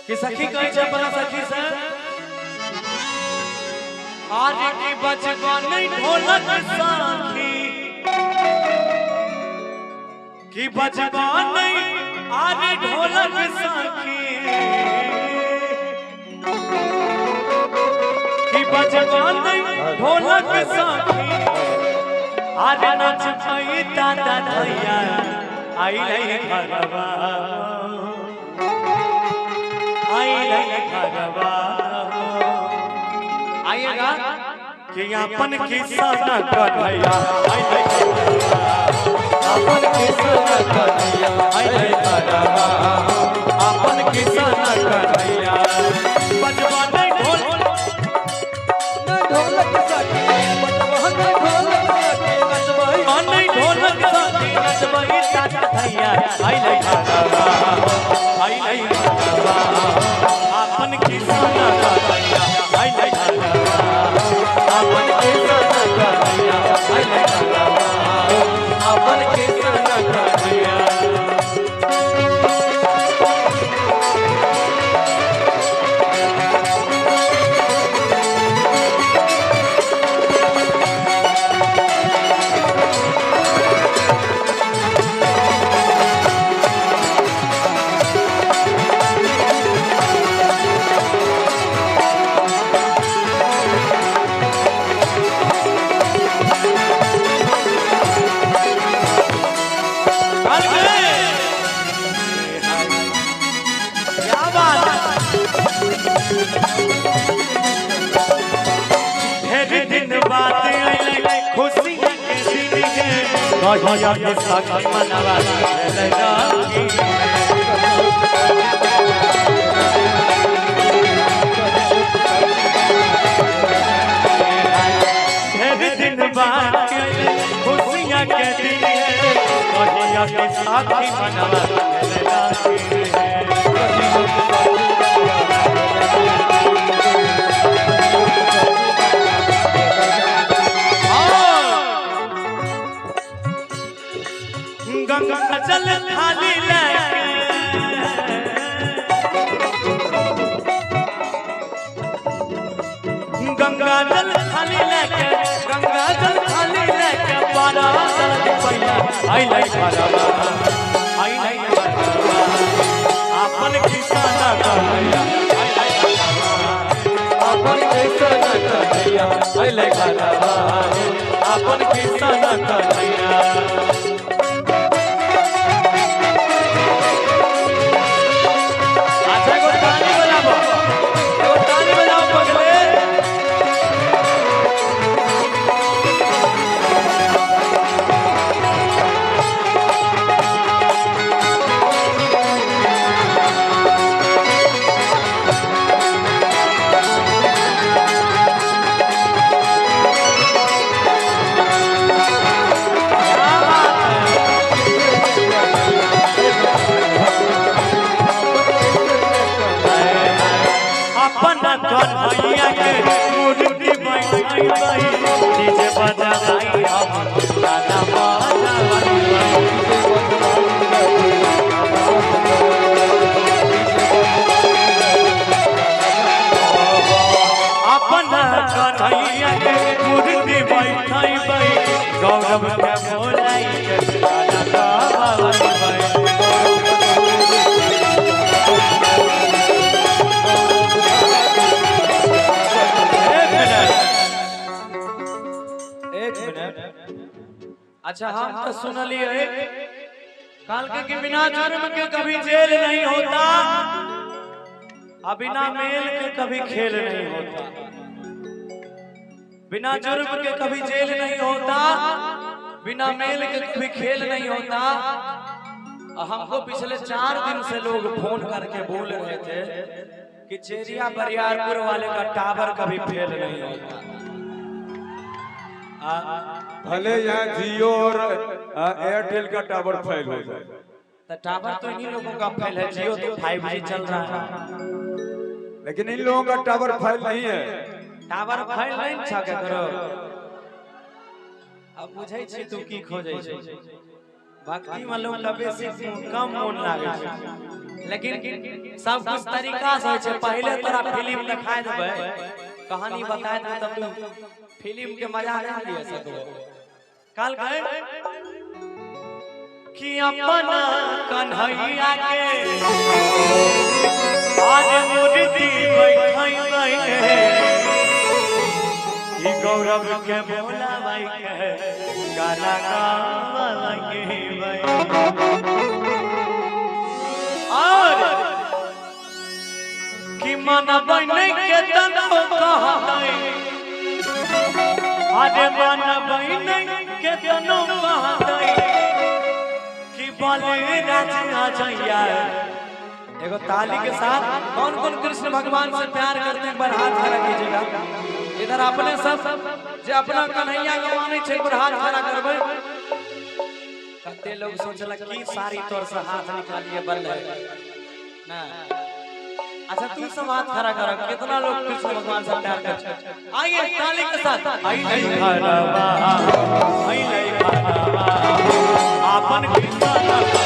कि सखी कहै छै अपना सखी से आज की बजबा नहीं ढोलक साखी कि बजबा नहीं आज ढोलक साखी कि बजबा नहीं ढोलक साखी आज नच पई दादा धैया आई नहीं घरवा आई नहीं घरवा आइएगा कि अपन किसान कन्हैया आई नहीं घरवा अपन किसान कन्हैया आई नहीं घरवा अपन किसान कन्हैया बजवा नहीं ढोल न ढोलक सखी बजबह न ढोलक सखी नचबही नहीं ढोलक साथी नचबई दादा धैया आई नहीं घरवा आई नहीं घरवा अपन किसान कन्हैया आई नहीं घरवा अपन किसान कन्हैया आई नहीं घरवा अपन किसान कन्हैया। चल गए। क्या बात है? ढेर दिन बाद अइलै खुशी के दिन के कहिया के सखी मनवा अइलै राखी। ढेर दिन बाद अइलै खुशियाँ के दिन है कहिया के साथी मनवा अइलै राखी। गंगा जल थाली लेके गंगा जल थाली लेके गंगा जल थाली लेके बारा दर्द पैया आई नहीं घरवा आई नहीं घरवा अपन किसान कन्हैया आई नहीं घरवा अपन किसान कन्हैया आई नहीं घरवा अपन किसान कन्हैया। अच्छा एगो ताली बजाबो एगो ताली बजाओ पगले। अपन कन्हैया के मूर्ति बैठाई बाई डीजे बजाई हम गाना बजाई बाई। अपन कन्हैया के मूर्ति बैठाई बाई गौरव के बोलाई के गाना गावाई बाई। एक मिनट एक मिनट। अच्छा हम तो सुनलिए काल के कि बिना जुर्म के कभी जेल नहीं होता और बिना मेल के कभी खेल नहीं होता। बिना जुर्म के कभी जेल नहीं होता, बिना मेल के कभी खेल नहीं होता। और हमको पिछले 4 दिन से लोग फोन करके बोल रहे थे कि चेरिया बरियारपुर वाले का टावर कभी फेल नहीं होता। भले यहाँ जियो और एयरटेल का टावर फेल हो जाए, तो टावर तो इन्हीं लोगों का फेल है, जियो तो 5G चल रहा है, लेकिन इन लोगों का टावर फेल नहीं है। टावर फेल नहीं छा के करो। अब बुझै छी तू की खोजै छी। भक्ति में लोग के बेसी कम मोन लागे छै। लेकिन सब कुछ तरीका से होइ छै। पहिले तोरा फिल्म दिखाई देबै, कहानी बताए देबै, तब तू फिल्म के मजा नहीं लिये सकबो। कल गए कि अपना कन्हैया के आज मूर्ति बैठैबै, ई गौरव के बोलाबै के गाना गाबै। और कि मन बने के तनो कहतै, अरे मन बने के तनो कहतै कि बले राज आ। एगो ताली के साथ कौन कौन कृष्ण भगवान से प्यार करते हैं, एक बार हाथ खड़ा कीजिएगा। इधर अपने सब जे अपना कन्हैया के मानै छै, एक बार हाथ खड़ा करबै। कते लोग सोचलक की सारी तोर से हाथ निकालिए बल है ना। अच्छा, तू सब हाथ खड़ा कर। कितना लोग कृष्ण भगवान से प्यार करते हैं? आइए ताली के साथ। आई नहीं खड़ावा, आई नहीं खड़ावा, आपन कृष्ण।